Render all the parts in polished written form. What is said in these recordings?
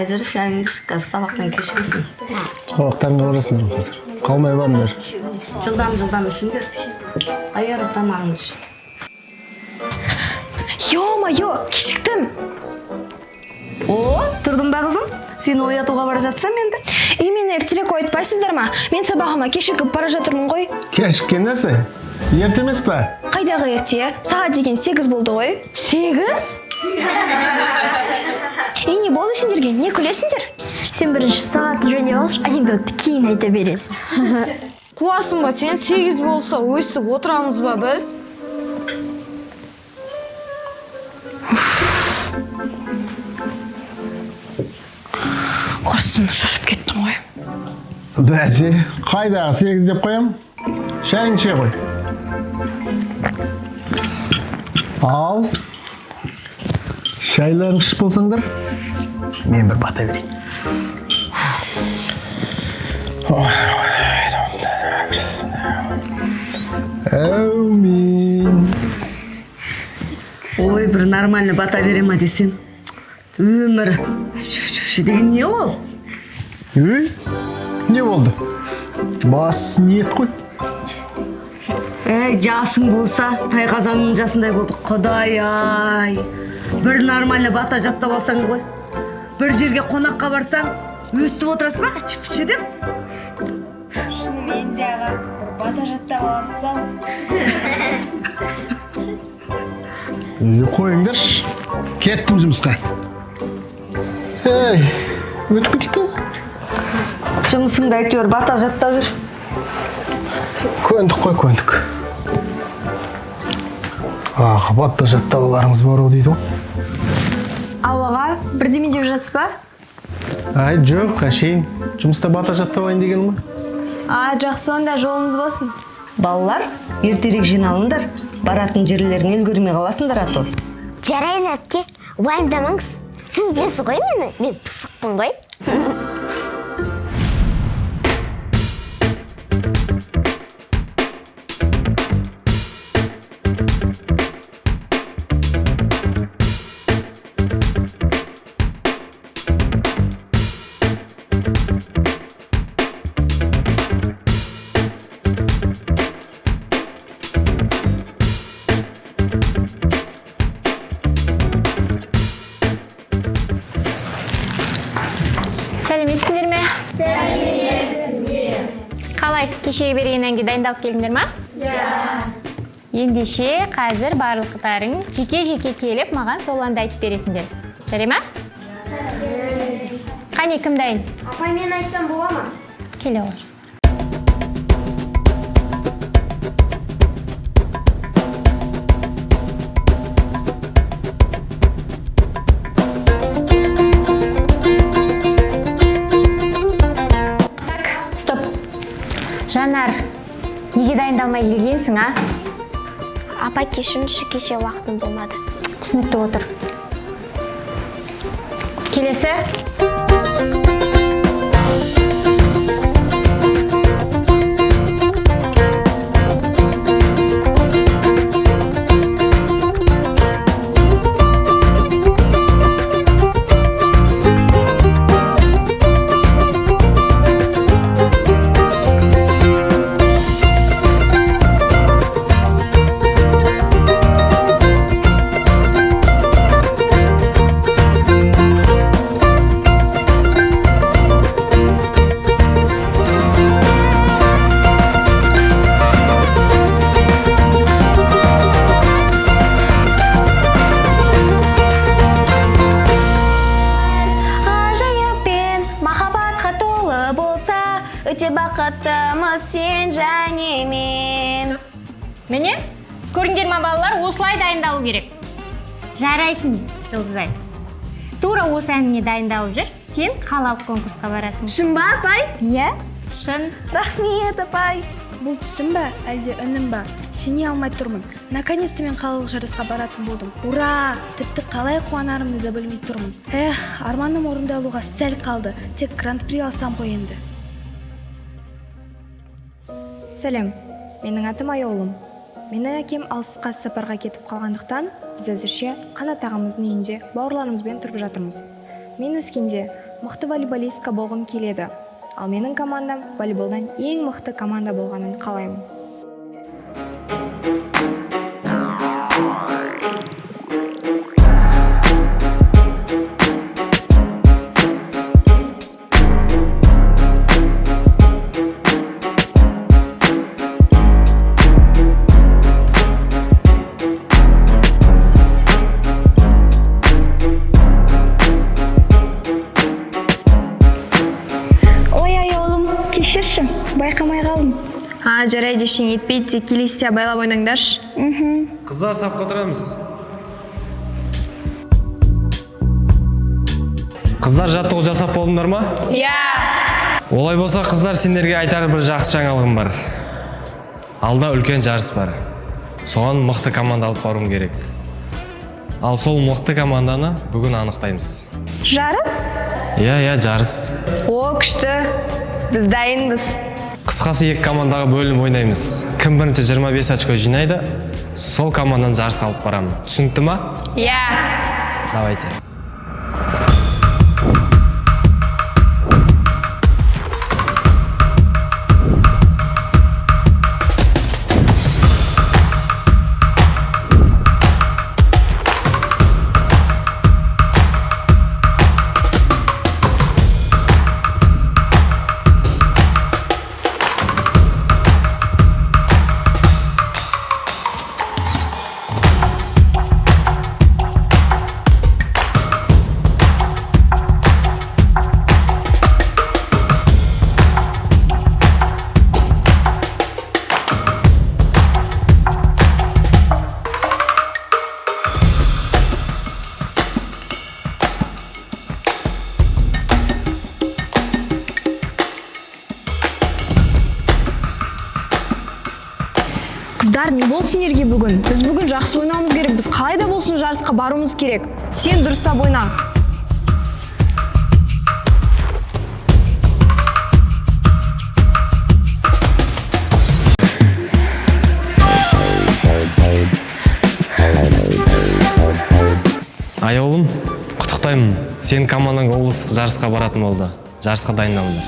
Айзер, шайыңды іш, қазір сабақтан кешігесің. Сабақтарыңа барасыңдар ғой қазір. Қалмай барыңдар. Жылдам, жылдам ішіңдер. Аяр, тамағыңды іш. Ё-моё, кешіктім. О, тұрдың ба, қызым? Сені оятуға бара жатсам енді. И мені ертерек оятпайсыздар ма? Мен сабағыма кешігіп бара жатырмын ғой. Кешіккен несі? Ерте емес пе? Қайдағы ерте? Сағат деген 8 болды ғой. 8? И не болды сендерге? Не күлесіңдер? Сен бірінші сағатын жөндеп алшы, анекдотты кейін айта бересің. Қуасың ба сен? 8 болса өстіп отырамыз ба біз? Құрсын, шошып кеттім ғой. Бәсе, қайдағы 8 деп қоям? Шайыңды іше ғой. Ал, шайларың ішіп болсаңдар, мен бір бата берейін. Әумин. Ой, бір нормально бата бере ма десем. Өмір деген не ол? Үй, не болды? Бастысы ниет қой. Әй, жасың болса, тайқазанның жасындай болды. Құдай-ай. Бір нормально бата жаттап алсаң ғой. Бір жерге қонаққа барсаң, өстіп отырасың ба? Чіп-чіп деп. Шынымен де аға, бір бата жаттап алсам. Үй, қойыңдаршы. Кеттім жұмысқа. Ей, өтіп кетейік те. Жұмысыңды әйтеуір бата жаттап жүр. Көндік қой, көндік. Ах, бата жаттауларыңыз бар ау дейді ғой. Ау, аға, бірдеме деп жатсыз ба? Ай, жоқ, әшейін. Жұмыста бата жатталайын деген ғой. А, жақсы, онда жолыңыз болсын. Балалар, ертерек жиналыңдар. Баратын жерлеріңе үлгермей қаласыңдар ато. Жарайды, әпке, уайымдамаңыз. Сіз білесіз ғой мені, мен пысықпын ғой. Сәлеметсіңдер ме? Сәлеметсіздер. Қалай, кешегі берген әнге дайындалып келдіңдер ма? Иә. Ендеше, қазір барлықтарың жеке-жеке келіп, маған сол әнді айтып бересіңдер. Жарай ма? Қане, кім дайын? Апай, мен айтсам бола ма? Келе ғой. Так, стоп. Жанар, неге дайындалмай келгенсің, а? Апай, кешіріңізші, кеше уақытым болмады. Түсінікті, отыр. Келесі. Ғажайыппен махаббатқа толы болса, өте бақыттымыз сен және мен. Міне, көрдіңдер ма, балалар, осылай дайындалу керек. Жарайсың, Жұлдызай. Тура осы әніңе дайындалып жүр, сен қалалық конкурсқа барасың. Шын ба, апай? Иә, шын. Рахмет, апай. Бұл түсім бе, әлде үнім ба? Сене алмай тұрмын. Наконец-то мен қалалық жарысқа баратын болдым. Ура! Тіпті қалай қуанарымды да білмей тұрмын. Эх, арманым орындалуға сәл қалды. Тек гран-при алсам ғой енді. Сәлем, менің атым Аяулым. Менің әкем алысқа сапарға кетіп қалғандықтан, біз әзірше Қанат ағамыздың үйінде бауырларымызбен тұрып жатырмыз. Мен өскенде Мықты волейболистка болғым келеді. Ал менің командам волейболдан ең мықты команда болғанын қалаймын. Ой, аяулым, кешірші, байқамай қалдым. А, жарайды, ештеңе етпейді, тек келесіде абайлап ойнаңдаршы. Қыздар, сапқа тұрамыз. Қыздар, жаттығу жасап болдыңдар ма? Иә. Олай болса, қыздар, сендерге айтар бір жақсы жаңалығым бар. Алда үлкен жарыс бар. Соған мықты команда алып баруым керек. Ал сол мықты команданы бүгін анықтаймыз. Жарыс? Иә, иә, жарыс. О, күшті. Біз дайынбыз. Қысқасы, екі командаға бөлініп ойнаймыз. Кім бірінші 25 очко жинайды, сол команданы жарысқа алып барамын. Түсінікті ма? Иә. Давайте. Қыздар, не болды сендерге бүгін? Біз бүгін жақсы ойнауымыз керек. Біз қалай да болсын жарысқа баруымыз керек. Сен дұрыстап ойна. Аяулым, құттықтаймын. Сенің командаң облыстық жарысқа баратын болды. Жарысқа дайындалыңдар.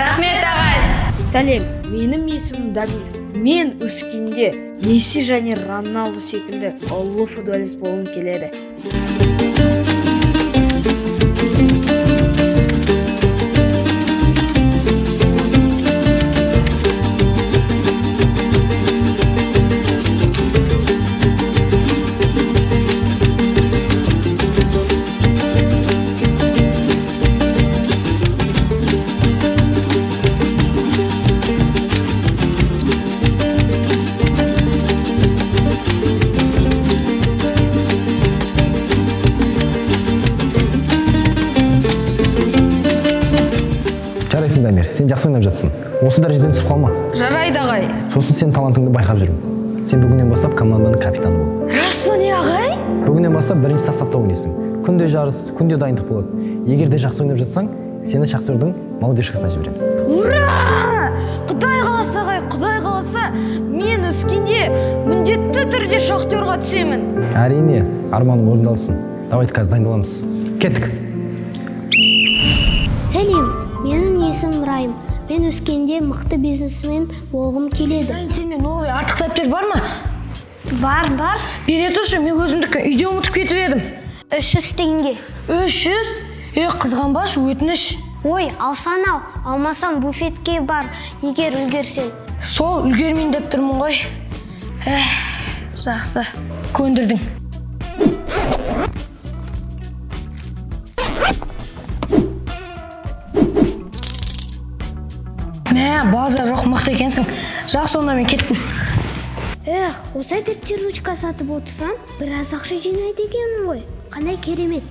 Рахмет, ағай. Сәлем, менің есімім Дамир. Мен өскенде Месси және Роналду секілді ұлы футболист болғым келеді. Жарайсың, Дамир, сен жақсы ойнап жатсың. Осы дәрежеден түсіп қалма. Жарайды, ағай. Сосын сен талантыңды байқап жүрмін. Сен бүгіннен бастап команданың капитаны бол. Рас па, не, ағай? Бүгіннен бастап бірінші составта ойнайсың. Күнде жарыс, күнде дайындық болады. Егер де жақсы ойнап жатсаң, сені Шахтердің молодежкасына жібереміз. Ура! Құдай қаласа, ағай, құдай қаласа, мен өскенде міндетті түрде Шахтерға түсемін. Әрине, арманың орындалсын. Давайте қазір дайындаламыз. Кеттік. Сәлем, менің есімім Райым. Мен өскенде мықты бизнесмен болғым келеді. Сенде новый артық дәптер бар ма? Бар, бар. Бере тұршы, мен өзімдікі үйде ұмытып кетіп едім. 300 теңге. 300? Е, қызғанбашы, өтініш. Ой, алсаң ал, алмасаң буфетке бар, егер үлгерсең. Сол үлгермейін деп тұрмын ғой. Эх, жақсы, көндірдің. Мә, базар жоқ, мықты екенсің. Жақсы, онда мен кеттім. Эх, осы дәптер ручка сатып отырсам, біраз ақша жинайды екенмін ғой. Қандай керемет.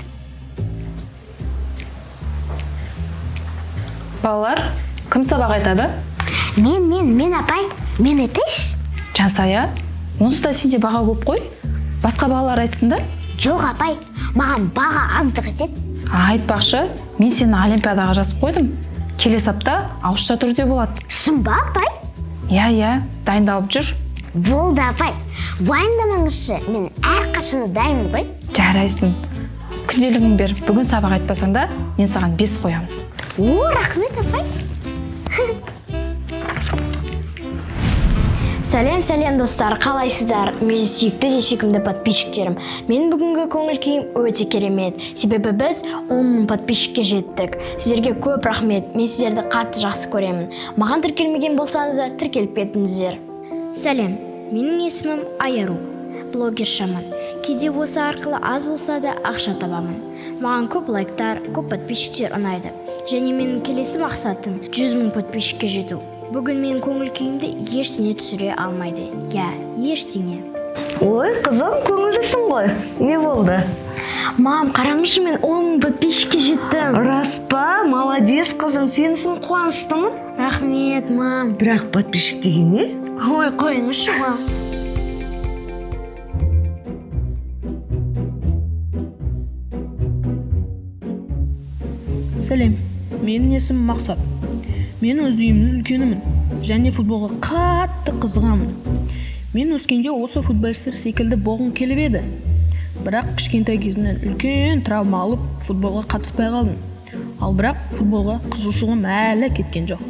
Балалар, кім сабақ айтады? Мен, апай, мен айтайыншы. Жансая, онсыз да сенде баға көп қой. Басқа балалар айтсын да. Жоқ, апай, маған баға аздық етеді. Айтпақшы, мен сені олимпиадаға жазып қойдым. Келесі апта ауызша түрде болады. Шын ба, апай? Иә, иә, дайындалып жүр. Болды, апай. Уайымдамаңызшы, мен әрқашан дайынмын ғой. Жарайсың. Күнделігіңді бер. Бүгін сабақ айтпасаң да, мен саған 5 қоямын. О, рахмет, апай. Сәлем, сәлем, достар, қалайсыздар? Мен сүйікті де сүйкімді подписчиктерім. Менің бүгінгі көңіл күйім өте керемет. Себебі біз 10 мың подписчикке жеттік. Сіздерге көп рахмет. Мен сіздерді қатты жақсы көремін. Маған тіркелмеген болсаңыздар, тіркеліп кетіңіздер. Сәлем, менің есімім Айару, блогершамын. Кейде осы арқылы аз болса да ақша табамын. Маған көп лайктар, көп подписчиктер ұнайды. Және менің келесі мақсатым 100 мың подписчикке жету. Бүгін менің көңіл күйімді ештеңе түсіре алмайды. Иә, ештеңе. Ой, қызым, көңілдісің ғой. Не болды? Мам, қараңызшы, мен 10 мың подписчикке жеттім. Рас па? Молодец, қызым, сен үшін қуаныштымын. Рахмет, мам. Бірақ подписчик деген не? Ой, қойыңызшы, мам. Сәлем, менің есімім Мақсат. Мен өз үйімнің үлкенімін және футболға қатты қызығамын. Мен өскенде осы футболистер секілді болғым келіп еді. Бірақ кішкентай кезімнен үлкен травма алып, футболға қатыспай қалдым. Ал бірақ футболға қызығушылығым әлі кеткен жоқ.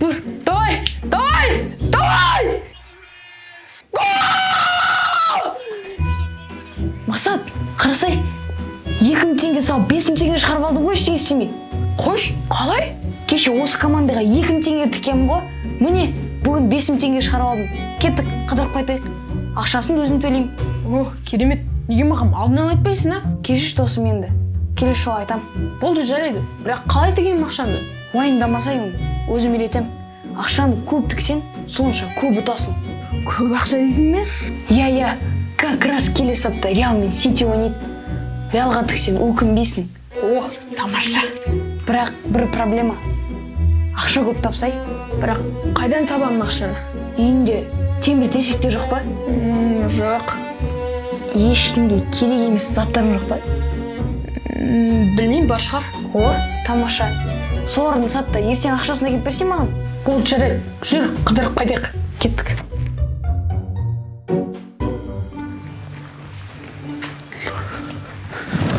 Бұр, давай, давай, давай! Гол! Мақсат, қарасай, 2000 теңге салып 5000 теңге шығарып алдым ғой, ештеңе істемей. Қош, қалай? Кеше осы командаға 2000 теңге тікемін ғой. Міне, бүгін 5000 теңге шығарып алдым. Кеттік, қыдырып қайтайық. Ақшасын өзім төлеймін. О, керемет. Неге маған алдынан айтпайсың, а? Кешірші досым енді. Келесі жолы айтам. Болды, жарайды. Бірақ қалай тігемін ақшаңды? Уайымдамасай, өзім үйретем. Ақшаны көп тіксең, сонша көп ұтасың. Көп ақша дейсің бе? Иә, иә. Как раз келесі апта Реал мен Сити ойнайды. Реалға тіксең өкінбейсің. О, тамаша. Бірақ бір проблема. Ақша көп тапсай. Бірақ қайдан табамын ақшаны? Үйінде темір тесекте жоқ па? Жоқ. Ешкімге керек емес заттарың жоқ па? Білмеймін, бар шығар. О, тамаша. Солардың сат та ертең ақшасын әкеліп берсең маған. Болды, жарайды. Жүр, қыдырып қайтайық. Кеттік.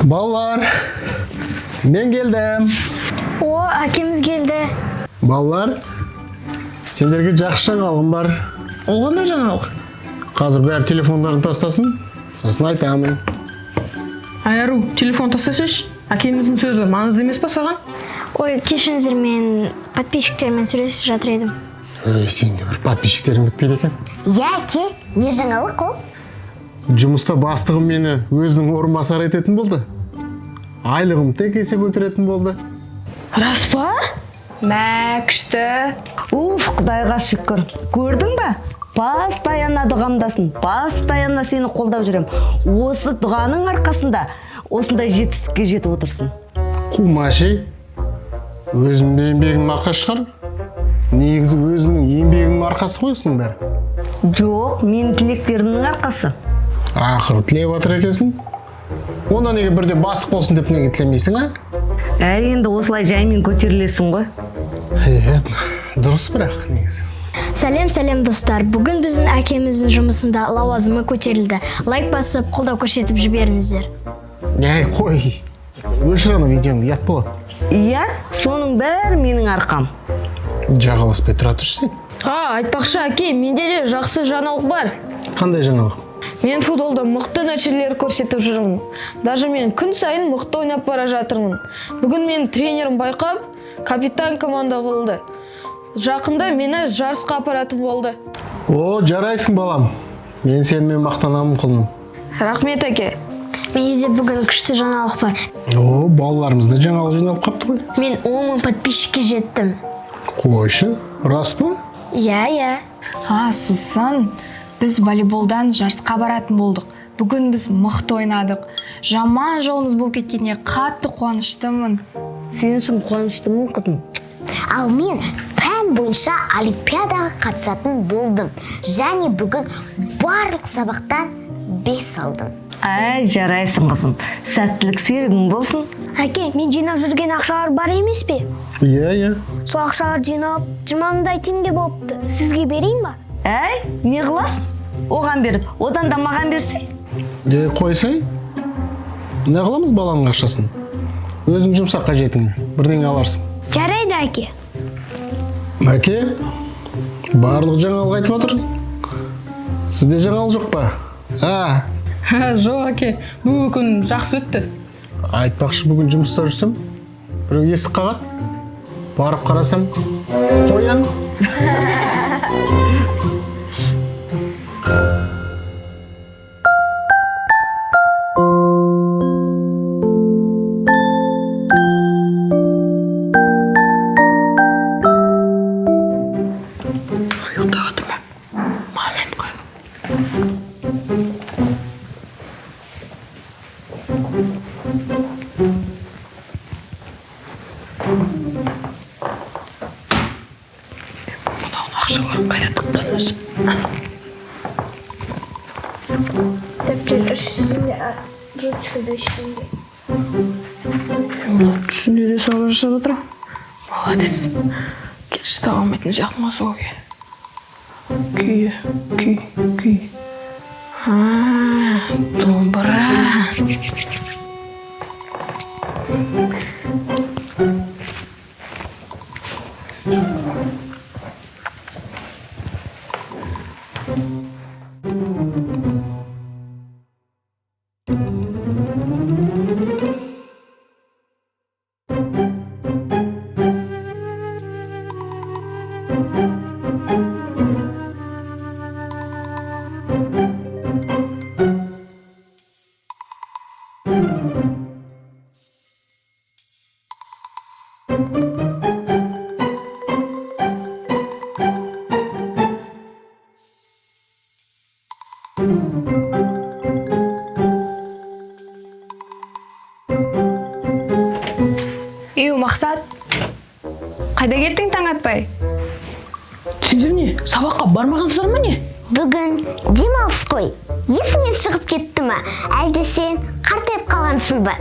Балалар, мен келдім. О, әкеміз келді. Балалар, сендерге жақсы жаңалығым бар. Ол қандай жаңалық? Қазір бәрі телефондарын тастасын, сосын айтамын. Айару, телефон тастасайшы. Әкеміздің сөзі маңызды емес па саған? Ой, кешіріңіздер, мен подписчиктермен сөйлесіп жатыр едім. Ой, сен де бір подписчиктерің бітпейді екен. Иә, әке, не жаңалық ол? Жұмыста бастығым мені өзінің орынбасары ететін болды. Айлығым тек есе көтеретін болды. Рас па? Мә, күшті. Уф, Құдайға шүкір. Көрдің бе? Постоянно дұғамдасын, постоянно сені қолдап жүрем. Осы дұғаның арқасында осындай жетістікке жетіп отырсың. Қумаши, өзімнің еңбегімнің арқасы шығар. Негізі өзімнің еңбегімнің арқасы ғой осының бәрі. Жоқ, менің тілектерімнің арқасы. Ақыры тілеп жатыр екенсің. Онда неге бірде бастық болсын деп неге тілемейсің, а? Әй, енді осылай жаймен көтерілесің ғой. Дұрыс бірақ негізі. Сәлем, сәлем, достар. Бүгін біздің әкеміздің жұмысында лауазымы көтерілді. Лайк басып, қолдау көрсетіп жіберіңіздер. Әй, қой. Өшір ана видеоңды, ұят болады. Иә, соның бәрі менің арқам. Жағаласпай тұра тұршы сен. А, айтпақшы, әке, менде де жақсы жаңалық бар. Қандай жаңалық? Мен футболда мықты нәтижелер көрсетіп жүрмін. Даже мен күн сайын мықты ойнап бара жатырмын. Бүгін мен тренерім байқап, капитан команда қылды. Жақында мені жарысқа апаратын болды. О, жарайсың, балам. Мен сенімен мақтанамын, құлыным. Рахмет, әке. Менде де бүгін күшті жаңалық бар. О, балаларымызда жаңалық жиналып қапты ғой. Мен 10 мың подписчикке жеттім. Қойшы, рас па? Иә, иә. А, сосын біз волейболдан жарысқа баратын болдық. Бүгін біз мықты ойнадық. Жаман жолымыз болып кеткеніне қатты қуаныштымын. Сен үшін қуаныштымын, қызым. Ал мен пән бойынша олимпиадаға қатысатын болдым. Және бүгін барлық сабақтан 5 алдым. Әй, жарайсың, қызым. Сәттілік серігің болсын. Әке, мен жинап жүрген ақшалар бар емес пе? Иә, иә. Сол ақшалар жиналып 20 мыңдай теңге болыпты. Сізге берейін ба? Әй, не қыласың? Оған беріп, одан да маған берсей. Қойсай. Не қыламыз баланың ақшасын? Өзің жұмсақ қажетіңе, бірдеңе аларсың. Жарайды, әке. Әке, барлық жаңалық айтып отыр. Сізде жаңалық жоқ па? А? Жоқ, әке, бүгінгі күн жақсы өтті. Айтпақшы, бүгін жұмыста жүрсем, біреу есік қағады. Барып қарасам, қоян. Ақшаларым қайда тыққан өзі? Дәптер 300 теңге, ручка 500 теңге. Мынау түсінде де сауда жасап жатыр. Молодец. Келші таба алмайтын сияқтымын сол күйі. Күй, күй, күй. Домбыра. Үй, Мақсат, қайда кеттің таң атпай? Сендер не, сабаққа бармағансыздар ма не? Бүгін демалыс қой. Есіңнен шығып кетті ма? Әлде сен қартайып қалғансың ба?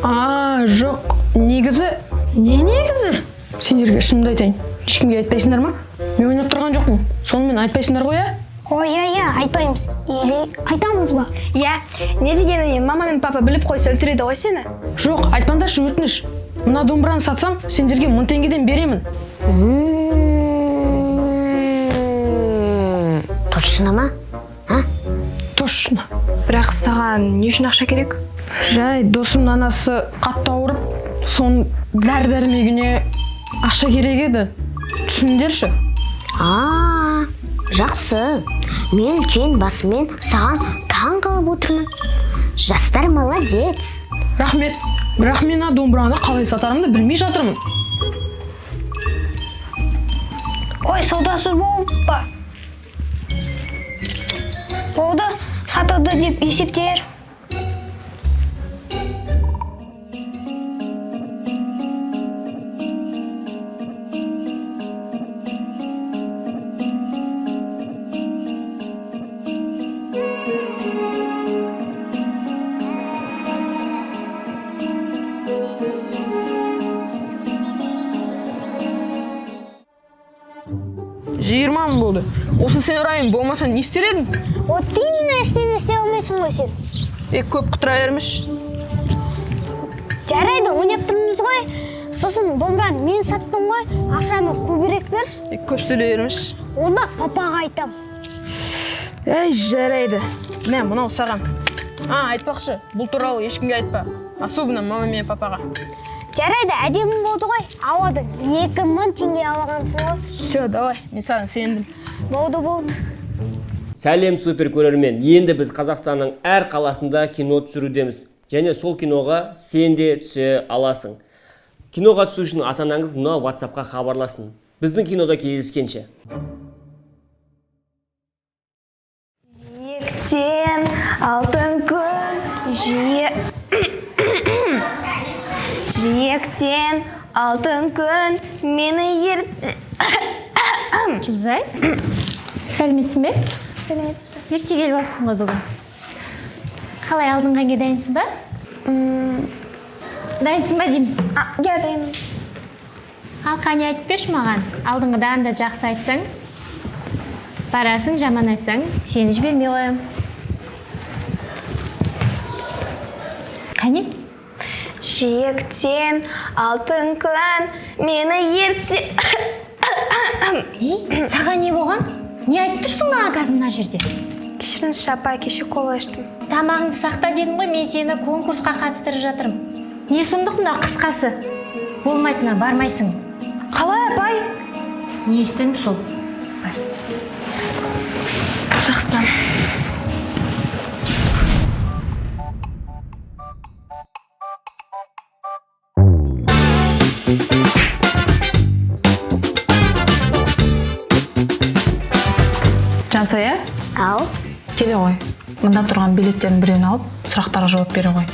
А, жоқ, негізі, не негізі? Сендерге шынымды айтайын, ешкімге айтпайсыңдар ма? Мен ойнап тұрған жоқпын, сонымен айтпайсыңдар ғой, ә? Ой, иә, айтпаймыз. Или айтамыз ба? Иә, не дегеніңе мама мен папа біліп қойса өлтіреді ғой сені. Жоқ, айтпаңдаршы, өтініш. Мына домбыраны сатсам, сендерге 1000 теңгеден беремін. Точно ма? А? Точно. Бірақ саған не үшін ақша керек? Жай, досымның анасы қатты ауырып, соның дәрі-дәрмегіне ақша керек еді. Түсіндерші. А, жақсы. Мен үлкен басыммен саған таң қалып отырмын. Жастар молодец. Рахмет. Бірақ мен домбыраны қалай сатарымды білмей жатырмын. Ой, саудасыз болып па? Болды, сатылды деп есептер. Болды. Осы сен ұрайын, болмаса не істер едің? Вот именно ештеңе істей алмайсың ғой сен. Көп құтыра бермеш. Жарайды, ойнап тұрмыз ғой. Сосын домбыраны мен саттым ғой. Ақшаны көбірек берші. Көп сөйлей бермеш. Онда папаға айтам. Әй, жарайды. Мә, мынау саған. А, айтпақшы, бұл туралы ешкімге айтпа. Особенно мама мен папаға. Жарайды, әдемі болды ғой. Ауадан 2000 теңге алғансың ғой. Все, давай, мен саған сендім. Болды, болды. Сәлем, супер көрермен. Енді біз Қазақстанның әр қаласында кино түсірудеміз. Және сол киноға сен де түсе аласың. Киноға түсу үшін ата-анаңыз мына WhatsApp-қа хабарласын. Біздің кинода кездескенше. Жиектен алтын күн, жиектен алтын күн мені ерте... Жұлдызай, сәлеметсің бе? Сәлеметсіз бе? Ерте келіп алыпсың ғой бүгін. Қалай, алдыңғы әнге дайынсың ба? Дайынсың ба деймін? Иә, дайынмын. Ал қане айтып берші маған. Алдыңғыдан да жақсы айтсаң, барасың, жаман айтсаң, сені жібермей қоямын. Қане? Жиектен алтын күн мені ертсе. Ей, саған не болған? Не айтып тұрсың маған қазір мына жерде? Кешіріңізші, апай, кеше кола іштім. Тамағыңды сақта дедім ғой, мен сені конкурсқа қатыстырып жатырмын. Не сұмдық мына, қысқасы? Болмайды мына, бармайсың. Қалай, апай? Не естідің сол? Бар. Жақсы. Жансая? Ау. Келе ғой. Мында тұрған билеттердің біреуін алып, сұрақтарға жауап бере ғой.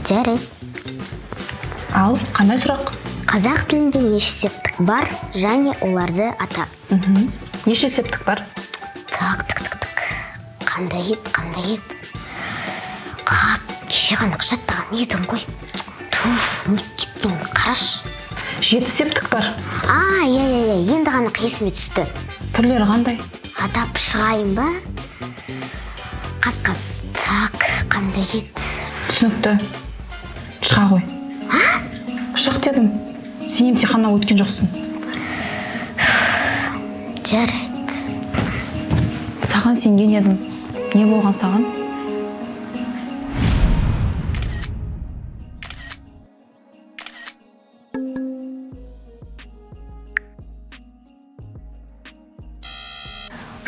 Жарайды. Ал, қандай сұрақ? Қазақ тілінде неше септік бар және оларды ата. Неше септік бар? Так, так, так, так. Қандай еді, қандай еді? Қап, кеше ғана жаттаған едім ғой. Туф, ұмытып кеткен, қарашы. 7 септік бар. А, иә, иә, иә, енді ғана есіме түсті. Түрлері қандай? Атап шығайын ба? Қас-қас, так, қандай еді? Түсінікті. Шыға ғой. А? Шық дедім. Сен емтиханнан өткен жоқсың. Жарайды. Саған сенген едім. Не болған саған?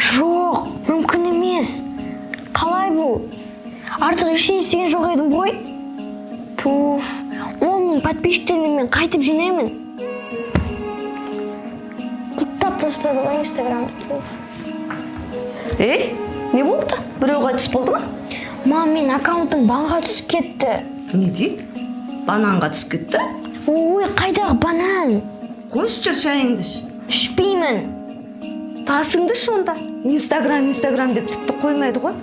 Жоқ, мүмкін емес. Қалай бұл? Артық ештеңе істеген жоқ едім ғой. Туф, 10 мың подписчиктерімді мен қайтып жинаймын. Құлыптап тастады ғой Инстаграмды, туф. Ей, не болды? Біреу қайтыс болды ма? Мам, мен аккаунтым банға түсіп кетті. Не дейді? Бананға түсіп кетті? Ой, қайдағы банан? Қойшы, жүр, шайыңды іш. Ішпеймін. Тасыңды іш онда. Инстаграм, Инстаграм деп тіпті қоймайды ғой.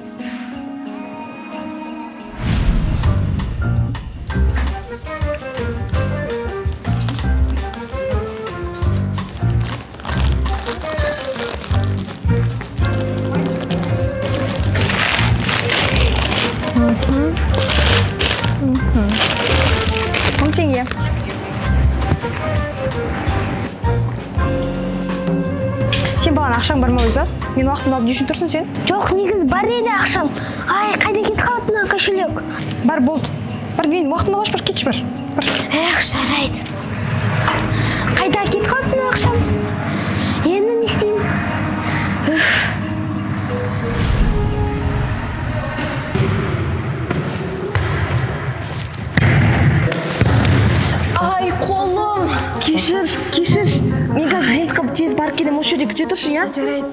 10 теңге. Сен баланың ақшаң бар ма өзі? Мен уақытымды алып не үшін тұрсың сен? Жоқ, негізі бар еді ақшам. Ай, қайда кетіп қалды мына кошелек? Бар, болды. Бар, мен уақытымды алшы, бар, кетші, бар. Бар. Эх, жарайды. Қайда кетіп қалды мына ақшам? Енді не істеймін? Үф. Ай, қолым! Кешір, кешір. Мен қазір бинт қылып тез барып келемін, осы жерде күте тұршы, иә? Жарайды.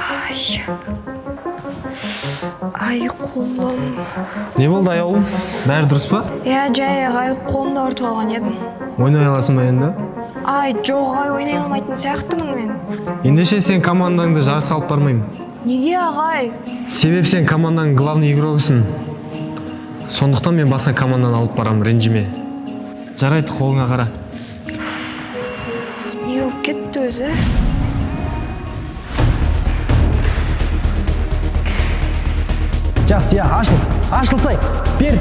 Ай. Ай, қолым. Не болды, аяулым? Бәрі дұрыс па? Иә, жай ағай, қолымды ауыртып алған едім. Ойнай аласың ба енді? Ай, жоқ ағай, ойнай алмайтын сияқтымын мен. Ендеше сен командаңды жарысқа алып бармаймын. Неге, ағай? Себеп сен команданың главный игрогысың. Сондықтан мен басқа команданы алып барамын, ренжіме. Жарайды, қолыңа қара. Не болып кетті өзі? Жақсы, иә, ашыл. Ашылсай, бер.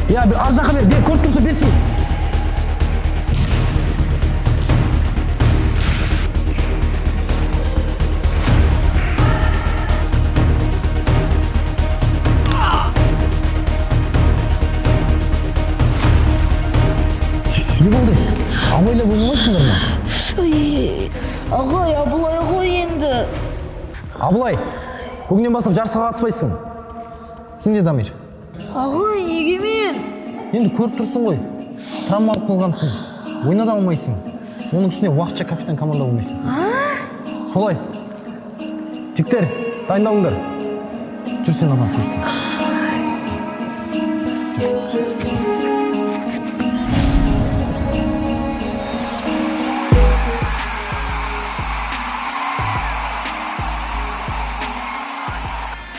Иә, ар жаққа бер, бер, көріп тұрса берсей. Не болды? Абайлап ойнамайсыңдар ма? Ағай, Абылай ғой енді. Абылай, бүгіннен бастап жарысқа қатыспайсың. Сен де, Дамир. Ағай, неге мен? Енді көріп тұрсың ғой. Травма алып қалғансың. Ойна да алмайсың. Оның үстіне уақытша капитан команда болмайсың. Солай. Жігіттер, дайындалыңдар. Жүр, сен апарып көрсетейін.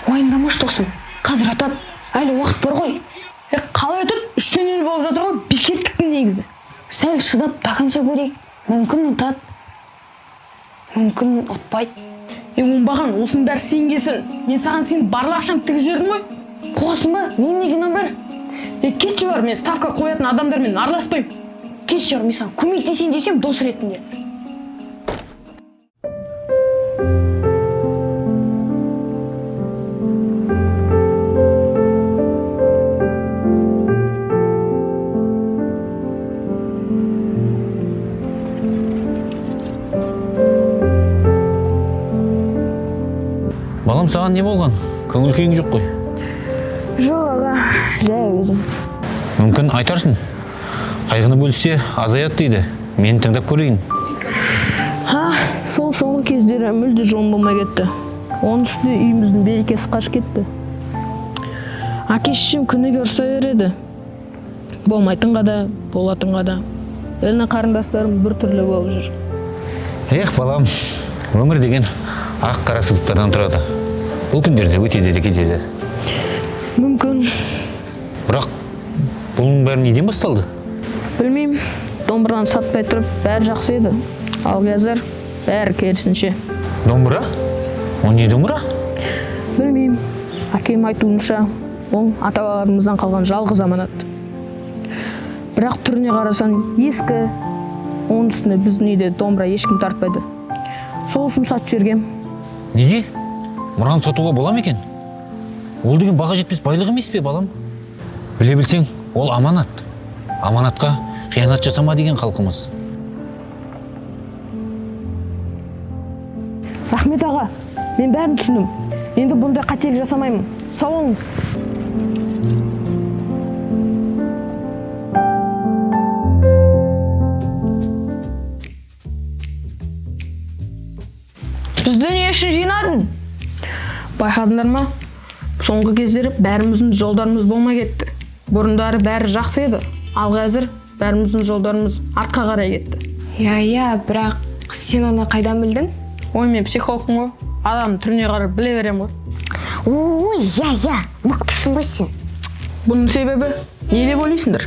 Уайымдамашы, досым. Қазір атады. Әлі уақыт бар ғой. Қалай ұтып? 3-0 болып жатыр ғой, бекерттіктің негізі. Сәл шыдап до конца көрейік. Мүмкін ұтады, мүмкін ұтпайды. Оңбаған, осының бәрі сен кесірің. Мен саған сенің барлық ақшаңды тігіп жібердім ғой. Қуасың ба? Менің не кінәм бар? Е, кетші бар, мен ставка қоятын адамдармен араласпаймын. Кетші бар, мен саған көмектесейін десем дос ретінде. Балам, саған не болған? Көңіл күйің жоқ қой. Жоқ, аға, жай өзім. Мүмкін айтарсың. Қайғыны бөліссе азаяды дейді. Мені тыңдап көрейін. Ха, сол соңғы кездері мүлде жолым болмай кетті. Оның үстіне үйіміздің берекесі қашып кетті. Әке шешем күніге ұрса береді. Болмайтынға да, болатынға да. Іні қарындастарым бір түрлі болып жүр. Эх, балам, өмір деген ақ қара сызықтардан тұрады. Бұл күндерде өтеді де кетеді. Мүмкін. Бірақ бұның бәрі неден басталды? Білмеймін. Домбыраны сатпай тұрып бәрі жақсы еді. Ал қазір бәрі керісінше. Домбыра? Ол не домбыра? Білмеймін. Әкем айтуынша, ол ата-бабаларымыздан қалған жалғыз аманат. Бірақ түріне қарасаң ескі, оның үстіне біздің үйде домбыра ешкім тартпайды. Сол үшін сатып жібергем. Неге? Мұраны сатуға бола ма екен? Ол деген баға жетпес байлық емес пе, балам? Біле білсең, ол аманат. Аманатқа қиянат жасама деген халқымыз. Рахмет аға, мен бәрін түсіндім. Енді бұндай қателік жасамаймын. Сау болыңыз. Бізді не үшін жинадың? Байқадыңдар ма? Соңғы кездері бәріміздің жолдарымыз болмай кетті. Бұрындары бәрі жақсы еді, ал қазір бәріміздің жолдарымыз артқа қарай кетті. Иә, бірақ сен оны қайдан білдің? Ой, мен психологпын ғой. Адам түріне қарап біле беремін ғой. Ой, иә, мықтысың ғой сен. Бұның себебі не деп ойлайсыңдар?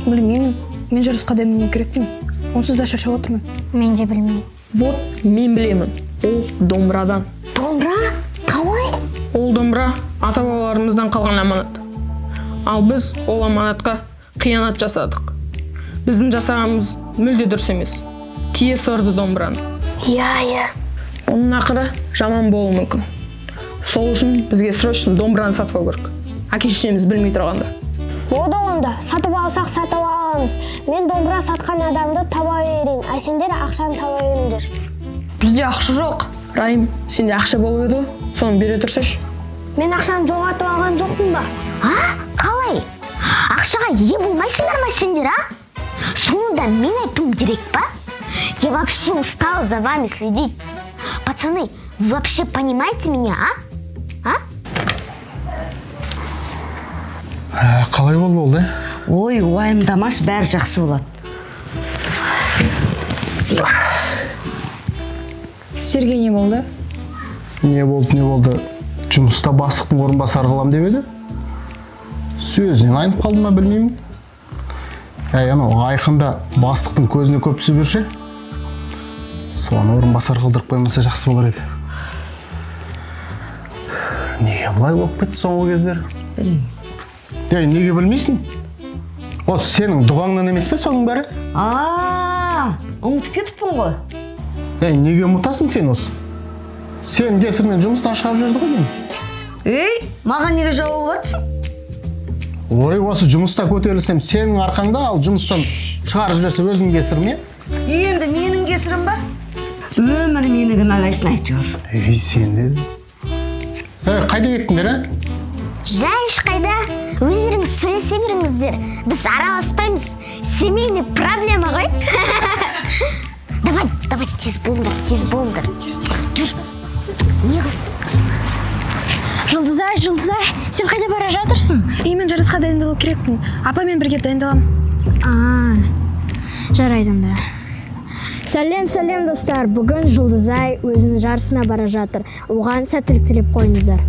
Білмеймін. Мен жарысқа дайындалу керекпін. Онсыз да шаршап отырмын. Мен де білмеймін. Вот, мен білемін. Ол домбырадан. Домбыра? Қалай? Ол домбыра ата-бабаларымыздан қалған аманат. Ал біз ол аманатқа қиянат жасадық. Біздің жасағанымыз мүлде дұрыс емес. Кие сорды домбыраны. Иә. Оның ақыры жаман болуы мүмкін. Сол үшін бізге срочно домбыраны сатып алу керек. Әке шешеміз білмей тұрғанда. Болды онда, сатып алсақ сатып аламыз. Мен домбыра сатқан адамды таба берейін, а сендер ақшаны таба беріңдер. Бізде ақша жоқ. Райым, сенде ақша болып еді, соны бере тұрсайшы. Мен ақшаны жоғалтып алған жоқпын ба? А? Қалай? Ақшаға ие болмайсыңдар ма сендер, а? Соны да мен айтуым керек па? Я вообще устала за вами следить. Пацаны, вы вообще понимаете меня, а? А? Қалай болды ол, Ой, уайымдамаш, бәрі жақсы болады. Сіздерге не болды? Не болды, не болды? Жұмыста бастықтың орынбасары қылам деп еді. Сөзінен айнып қалды ма, білмеймін. Әй, анау Айқында бастықтың көзіне көп түсіп жүрсе, соны орынбасар қылдырып қоймаса жақсы болар еді. Неге бұлай болып кетті соңғы кездері? Білмеймін. Ей, неге білмейсің? Осы сенің дұғаңнан емес пе соның бәрі? А, ұмытып кетіппін ғой. Ей, неге ұмытасың сен осы? Сенің кесірінен жұмыстан шығарып жіберді ғой мені. Ей, маған неге жауап атсың? Ой, осы жұмыста көтерілсем сенің арқаңда, ал жұмыстан шығарып жіберсе өзіңнің кесірің, е? Енді менің кесірім ба? Өмір мені кінәлайсың әйтеуір. Ей, сен де. Ей, қайда кеттіңдер, ә? Жай ешқайда. Өздеріңіз сөйлесе беріңіздер. Біз араласпаймыз. Семейный проблема ғой. Давай, давай, тез болыңдар, тез болыңдар. Жүр. Не қыл? Жұлдызай, Жұлдызай, сен қайда бара жатырсың? Ей, мен жарысқа дайындалу керекпін. Апамен бірге дайындаламын. А, жарайды онда. Сәлем, сәлем, достар. Бүгін Жұлдызай өзінің жарысына бара жатыр. Оған сәттілік тілеп қойыңыздар.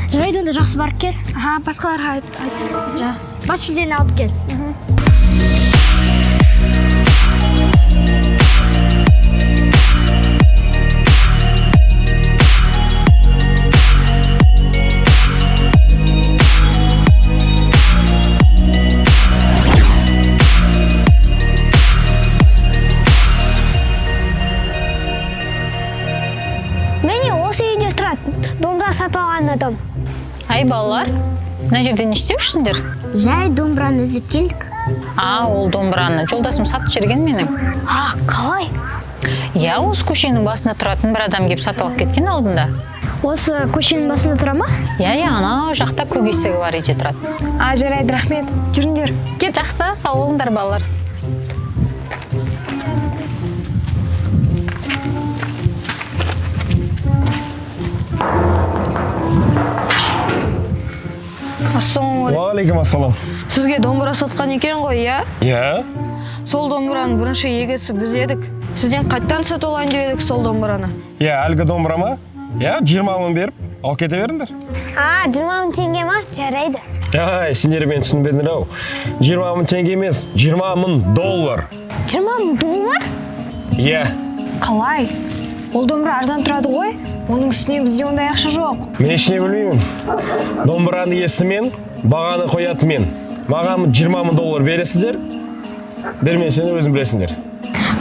Жарайды онда, жақсы барып кел. Аха, басқаларға айт. Жақсы. Бас жүлдені алып кел. Домбыра сатып алған адам. Ай, балалар, мына жерде не істеп жүрсіңдер? Жай домбыраны іздеп келдік. А, ол домбыраны жолдасым сатып жіберген менің. А, қалай? Иә, осы көшенің басында тұратын бір адам келіп сатып алып кеткен алдында. Осы көшенің басында тұра ма? Иә, иә, анау жақта көк есігі бар үйде тұрады. А, жарайды, рахмет. Жүріңдер. Кет, жақсы, сау болыңдар, балалар. Ассалаумағалейкум. Уағалейкум ассалам. Сізге домбыра сатқан екен ғой, иә? Иә. Сол домбыраның бірінші егесі біз едік. Сізден қайттан сатып алайын деп едік сол домбыраны. Иә, әлгі домбыра ма? Иә, 20 мың беріп, алып кете беріңдер. А, 20 мың теңге ма? Жарайды. Ай, сендер мені түсінбедіңдер ау. 20 мың теңге емес, 20 мың доллар. 20 мың доллар? Иә. Қалай? Ол домбыра арзан тұрады ғой. Оның үстіне бізде ондай ақша жоқ. Мен ештеңе білмеймін. Домбыраның иесі мен, бағаны қоятын мен. Маған 20 мың доллар бересіздер, бермесеңдер, өзің білесіңдер.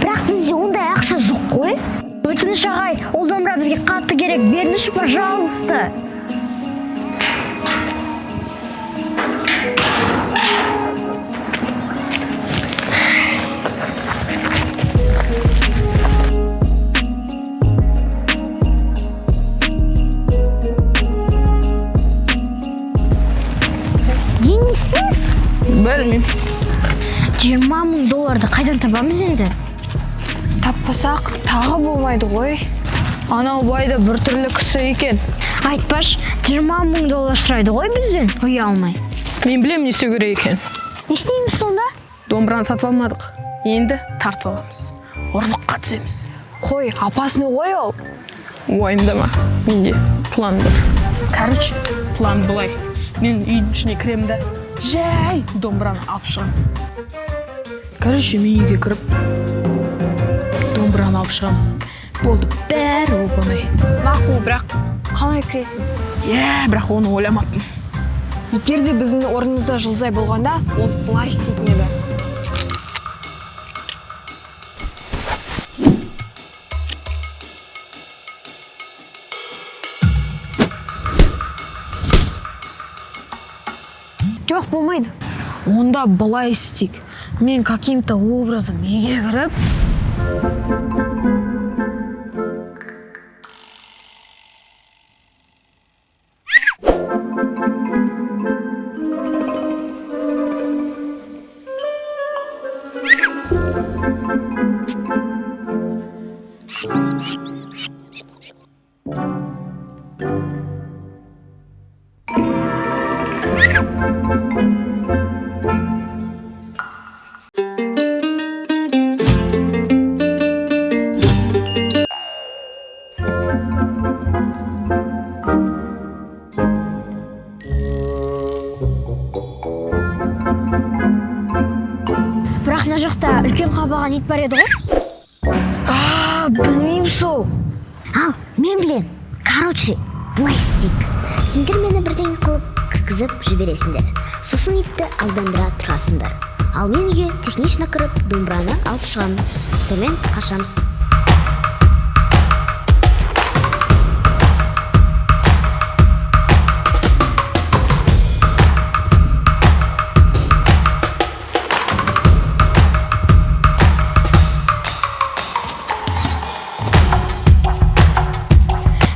Бірақ бізде ондай ақша жоқ қой. Өтініш, ағай, ол домбыра бізге қатты керек, беріңізші, пожалуйста. Енді не істейміз? Білмеймін. 20 мың долларды қайдан табамыз енді? Таппасақ, тағы болмайды ғой. Анау бай да біртүрлі кісі екен. Айтпаш, 20 мың доллар сұрайды ғой бізден, ұялмай. Мен білемін не істеу керек екен. Не істейміз сонда? Домбыраны сатып алмадық. Енді тартып аламыз. Ұрлыққа түсеміз. Қой, опасный ғой ол. Уайымдама, менде план бар. Короче, план былай. Мен үйдің ішіне кіремін да, жай домбыраны алып шығамын. Короче, мен үйге кіріп, домбыраны алып шығамын. Болды, бәрі оп оңай. Мақұл, бірақ қалай кіресің? Иә, бірақ оны ойламаппын. Егер де біздің орнымызда Жұлдызай болғанда, ол былай істейтін еді. Жоқ, болмайды. Онда былай істейік. Мен каким-то образом үйге кіріп, Бірақ мына жақта үлкен қабаған ит бар еді ғой. А, білмеймін сол. Ал, мен білем. Короче, былай істейік. Сендер мені бірдеңе қылып кіргізіп жібересіңдер. Сосын итті алдандыра тұрасыңдар. Ал мен үйге технично кіріп, домбыраны алып шығамын. Сонымен қашамыз.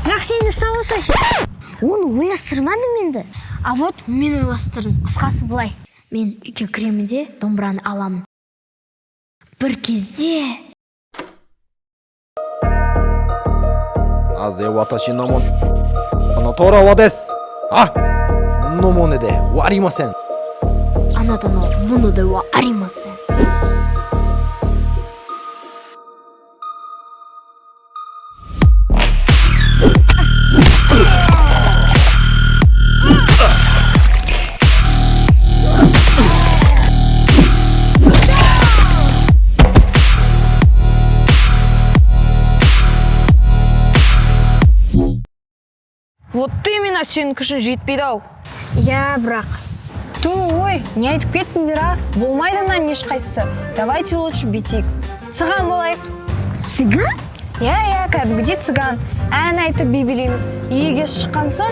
Бірақ сен ұстап алсайшы. Оны ойластырмадым енді. А вот мен ойластырдым. Қысқасы былай. Мен үйге кіремін де домбыраны аламын. Бір кезде なぜ私のものトラワですあのものではありません。あなたのものではありません。 Вот именно, сенің күшің жетпейді ау. Иә, бірақ. Ту, ой, не айтып кеттіңдер, а? Болмайды мынаның ешқайсысы. Давайте лучше бүйтейік. Цыган болайық. Цыган? Иә, иә, кәдімгідей цыган. Ән айтып би билейміз. Үйге шыққан соң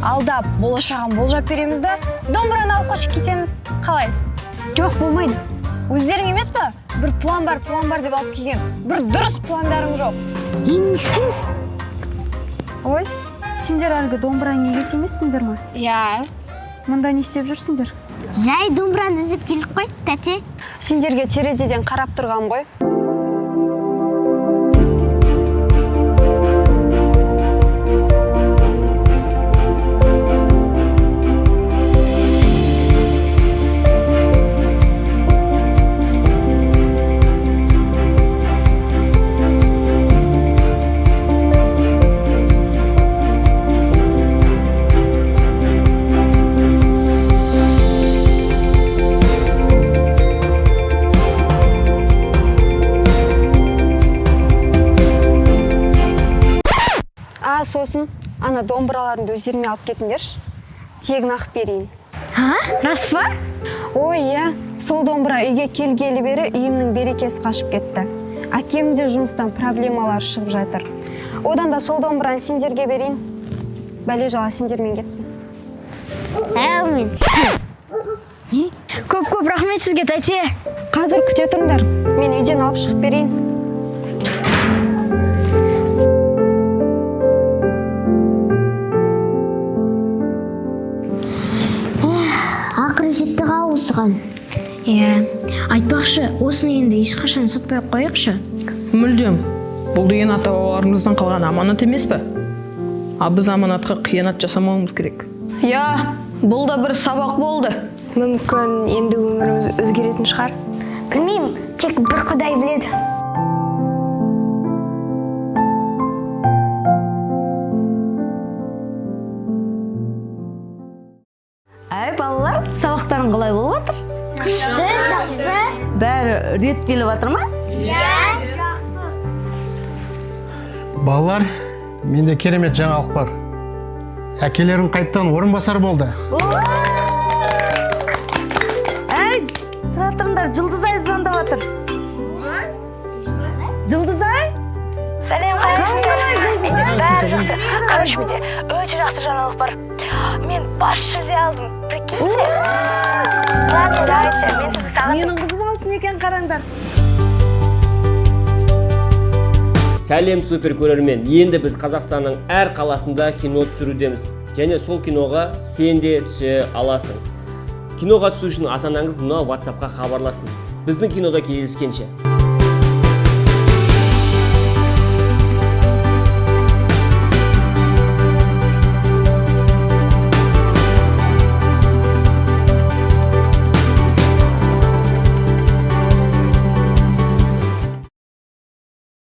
алдап болашағын болжап береміз да, домбыраны алып қашып кетеміз. Қалай? Жоқ, болмайды. Өздерің емес па? Бір план бар, план бар деп алып келген. Бір дұрыс пландарың жоқ. Енді не істейміз? Ой, сендер әлгі домбыраның егесі емессіңдер ма? Иә. Мұнда не істеп жүрсіңдер? Жай домбыраны іздеп келдік қой, тәте. Сендерге терезеден қарап тұрғам ғой. А, сосын ана домбыраларыңды өздеріме алып кетіңдерші. Тегін ақ берейін. А, рас па? Ой, иә, сол домбыра үйге келгелі бері үйімнің берекесі қашып кетті. Әкем де жұмыстан проблемалар шығып жатыр. Одан да сол домбыраны сендерге берейін. Бәле жала сендермен кетсін. Әумин. Көп-көп рахмет сізге, тәте. Қазір күте тұрыңдар. Мен үйден алып шығып берейін. Ақыры жетті ғой осыған. Иә, айтпақшы, осыны енді ешқашан сатпай ақ қояйықшы. Мүлдем. Бұл деген ата-бабаларымыздан қалған аманат емес пе? Ал біз аманатқа қиянат жасамауымыз керек. Иә, бұл да бір сабақ болды. Мүмкін енді өміріміз өзгеретін шығар. Білмеймін, тек бір Құдай біледі. Әй, балалар, сабақтарың қалай болып жатыр? Күшті, жақсы. Бәрі реттеліп жатыр ма? Иә, жақсы. Балалар, менде керемет жаңалық бар. Әкелерің қайттан орынбасар болды. Әй, тұра тұрыңдар, Жұлдызай звондап жатыр. Жұлдызай? Сәлем, қалайсыңдар? Менде бәрі жақсы. Короче, менде өте жақсы жаңалық бар. Мен бас жүлде алдым. Прикиньте. Ладно, давайте, мен сізді сағындым. Менің қызым алтын екен, қараңдар. Сәлем супер көрермен. Енді біз Қазақстанның әр қаласында кино түсірудеміз. Және сол киноға сен де түсе аласың. Киноға түсу үшін ата-анаңыз мына WhatsApp-қа хабарласын. Біздің кинода кездескенше.